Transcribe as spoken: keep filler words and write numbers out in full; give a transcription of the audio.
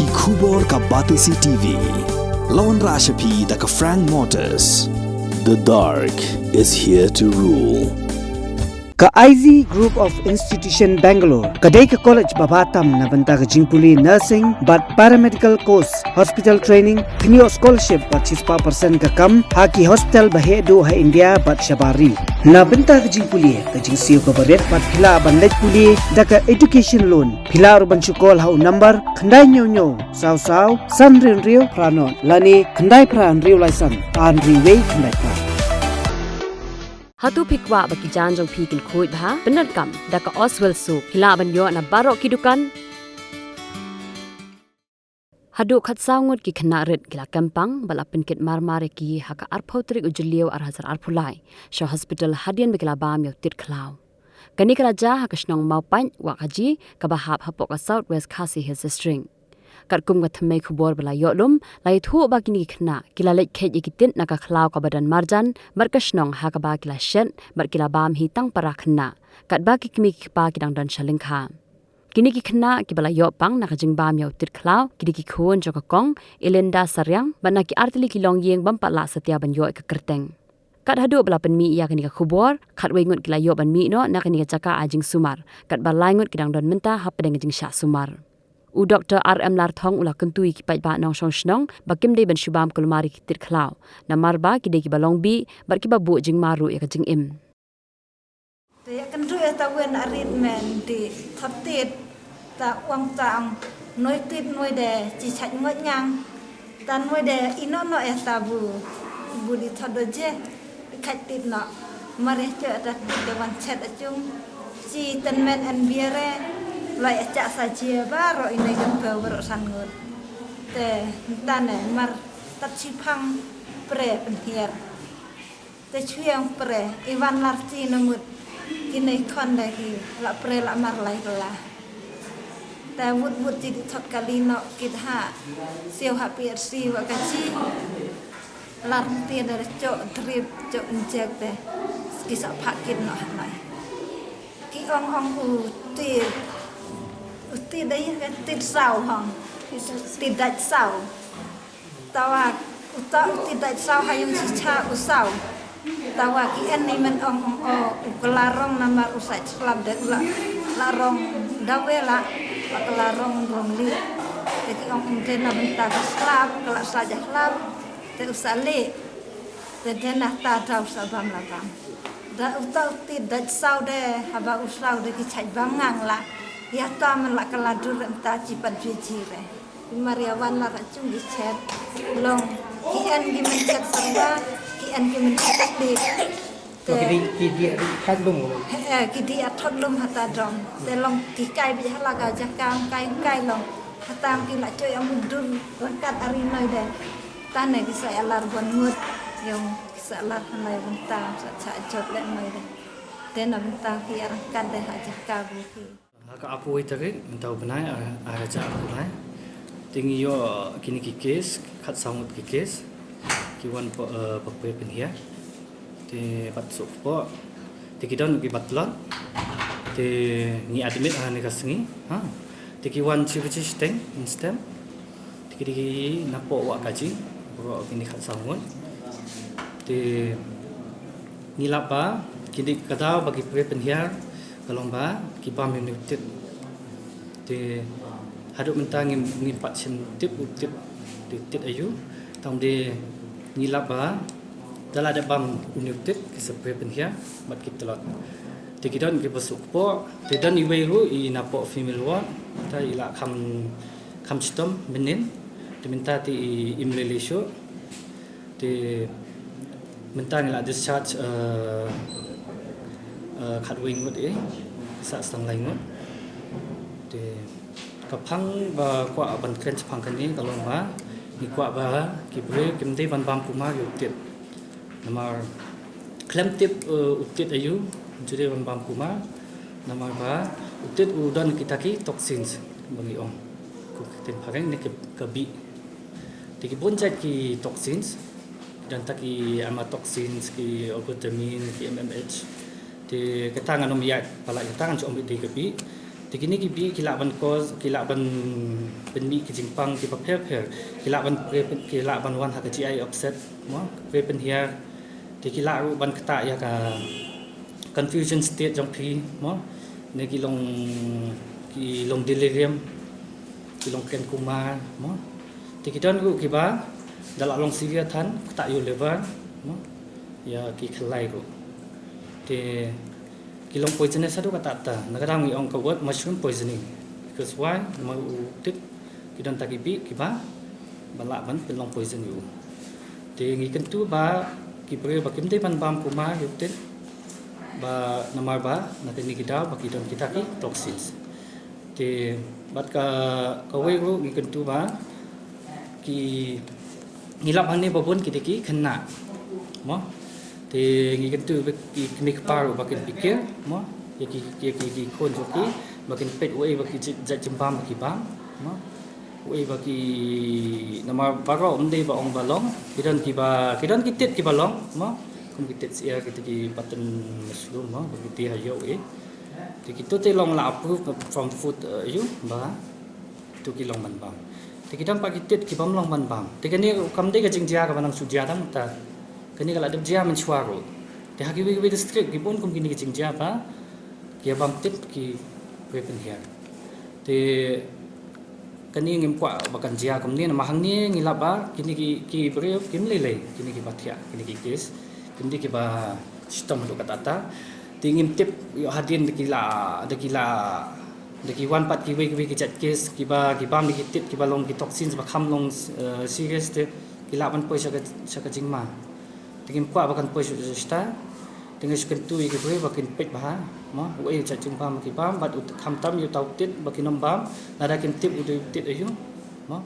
Ki khubor ka Batesi T V. La wanrah sha phi da ka Frank Motors. The dark is here to rule. Ka I Z Group of Institution Bangalore ka dei ka college ba bha tam na bynta ka jingpule nursing bad paramedical course, hospital training, pynïoh scholarship bad shispah percent ka kam ha ki hospital ba heh duh ha India bad shabar ri. Na bynta ka jingpule ka jingsiew kaba rit bad phi lah ban leit pule da ka education loan. Phi lah ruh ban shu call ha u number khyndai hynñiew hynñiew saw saw san hynriew hynriew phra nod lane khyndai phra hynriew lai san ar hynriew wei khyndai phra. Hato phi kwah ba ki jaiñ jong phi kin khuid bha? Pyndonkam da ka Oswell Soap. Phi lah ban ïoh na baroh ki dukan. Haduh khatsaw ngut ki khynnah rit ki la kem pang bad la pynkit marmar ïa ki ha ka arphew tarik u Jylliew ar hajar arphew lai sha hospital hadien ba ki la bam ïa u tit khlaw. Kane ka la jia ha ka shnong Mawpait, Wahkaji, kaba hap hapoh ka South West Khasi Hills District. Katkum ka thymmei khubor ba la ïoh lum, la ïathuh ba kine ki khynnah ki la leit kheit ïa ki tit na ka khlaw kaba don marjan bad ka shnong ha kaba ki la shet bad ki la bam hi tang para khynnah, katba ki kmie ki kpa ki dang don sha lyngkha. Kine ki khynnah kiba la ïoh pang na ka jingbam ïa u tit khlaw ki dei ki khun jong ka kong Elinda Sariang bad na ki artylli ki longïing bym pat lah satia ban ïoh ïa ka kyrteng. Kat haduh ba la pynmih ïa kane ka khubor, khatwei ngut ki la ïoh ban mih noh na kane ka jaka ai jingsumar, katba lai ngut ki dang don mynta hapdeng ka jingshah sumar. U Doktor R M Larthong u la kyntu ïa ki paidbah nongshong shnong ba kim dei ban shu bam kulmar ïa ki tit khlaw, namar ba ki dei kiba long bih bad kiba buh jingma ruh ïa ka jingim. Te ïa kynduh ïa ta wen arit men di thot tit ta uang ta ang noi tit noi de chi chait ngot nyang ta noi de ino no ïa ta bu bu di thot do je khat tit no mar ïa cho ta tit de wan chet a chung chi ten men an biere lai a cha sa je ba ro ino jong pe ba ro san ngut te ta ne mar tat chi phang pre pen hier. Te chwiang pre, i wan lar chi na mut, ki nei khon da ki, la pre la mar lai la. Te wut wut chi di thot kali no, ki dha, siaw ha P H C wa ka chi, lar ti da cho drip, cho inject te, ki sa pha kit no ha nai. Ki ong ong u ti, u ti da ïa ka ti saw hong, ti dach saw. Tawa uta uti dait saw ha yung chicha u saw. Tawa ki en ni men ong ong o u kala rong namar u sa slap de u la la rong dawe la la kala rong rong li. Te ki ong ong de na benta ka slap kala sa ja slap te u sa li. Te de na ta daw sa bam la bam. Da uta uti dait saw de haba u saw de ki chait bam ngang la. Ya ta men la kala dur ta chi pat ji ji re. Maria wan la ka chung ki chet long ki en ki men chet sarwa ki en ki men chet di. Ki di ki di khat lum. Eh, ki di a thot lum hata dong te long ki kai bi hala ka ja kam kai kai long hata ki la choi am dun rangkat ari noi de. Tane ki sa alar bon ngut yong ki sa alar hanai benta sa cha jot le noi de. Te na benta ki arangkat de ha ja ka bu ki. Ha ka arphew wei tarik mynta u bnai ar hajar arphew lai. Te ngi ïoh kine ki case, khatsaw ngut ki case. Ki wan pa, eh, pa pyrshah pynhiar. Te bat suk po. Te ki don ki bat lot. Te ngi admit ha ne ka sngi. Ha. Te ki wan chi baje shiteng, instant. Te ki dei na poh Wahkaji, baroh kine khatsaw ngut. Te ngi lap ba ki dei ka daw ba ki pyrshah pynhiar ka long ba ki bam ïa une u tit. Te haduh mynta ngim ngim pat shim tip u tit, u tit aïu. Tang de ngi lap ba da la dep bam une u tit ki sa pyrshah pynhiar bad ki tlot. Te ki don ki ba suk poh, te don iwei ruh i na poh female ward, te i la kham kham chitom mynnin. Te mynta te i im lei lei shuh. Te mynta ngi la discharge, eh, eh, khatwei ngut, eh, sa stang lai ngut. Te ka phang ba kwah ban kren shaphang kane ka long ba ngi kwah ba ki briew kim dei ban bam kumar ïa u tit. Namar khlem tip, eh, u tit aïu, ju dei ban bam kumar. Namar ba u tit u don kita ki toxins ba ngi ong. Ko ktien phareng ne ka, ka bih. Te ki bun jait ki toxins. Don ta ki amatoxins, ki ergotamine, ki M M H. Te kata ngan ym ïaid palat, kata ngan shu ong beit dei ka bih. Te kine ki bih ki lah ban cause, ki lah ban pynmih ki jingpang kiba pher pher, ki lah ban, ki lah ban wan ha ka G I upset, mo, kren pynhiar. Te ki lah ruh ban ktah ïa ka confusion state jong phi, mo, ne ki long, ki long delirium, ki long kren kumar, mo. Te ki don ruh kiba da la long severe than, ktah ïa u liver, mo, ïa ki khlai ruh. Te ki long poisonous haduh katta katta. Na ka daw ngi ong ka word mushroom poisoning. Because why? Namar u tip ki don ta ki bih kiba, ba lah ban pynlong poison ïa u. Te ngi kyntu ba ki briew ba kim dei ban bam kumar ïa u tip, ba namar ba na kine ki daw ba ki don kita ki toxins. Te bad ka, kawei ruh ngi kyntu ba ki, ngi lap hangne ba bun ki dei ki khynnah, mo. Te ngi kyntu ba ki kmie kpa ruh ba kin pyrkhat, mo, ïa ki, ïa ki, ki khun jong ki ba kin peit uei ba ki jait, jait jingbam ba ki bam, mo. Uei ba ki, namar baroh ym dei ba ong ba long, ki don kiba, ki don ki tit kiba long, mo. Kum ki tit syiar, kita ki button mushroom, mo, ba ki die ha ïew, eh. Te kito te long la approve from food, eh, ïa u ba to ki long ban bam. Te ki don pat ki tit ki bym long ban bam. Te kane kam dei ka jingjia kaba nang shu jia tang ta. Kane ka la dep jia mynshuwa ruh. Te ha kiwei kiwei district ki bun kum kine ki jingjia ba ki ïa bam tit ki kren pynhiar. Te kane ngim kwah ba kan jia kumne, namar hangne ngi lap ba kine ki, ki briew kim lei lei, kine kiba thiah, kine ki case kim dei kiba shitom haduh katta katta. Te ngim tip ïoh hadien da ki la, da ki la, da ki wan pat kiwei kiwei ki jait case kiba, ki bam da ki tit kiba long ki toxins ba kham long, eh, serious, te ki lah ban poi sha ka, sha ka jingma. Te ngim kwah ba kan poi sha, sha, sha ta. Te ngi shu kyntu ïa ki briew ba kin peit bha, mo, uei u jait jingbam ba ki bam, bad u khamtam ïa uta u tit ba kin ym bam, lada kim tip u dei u tit aïu, mo.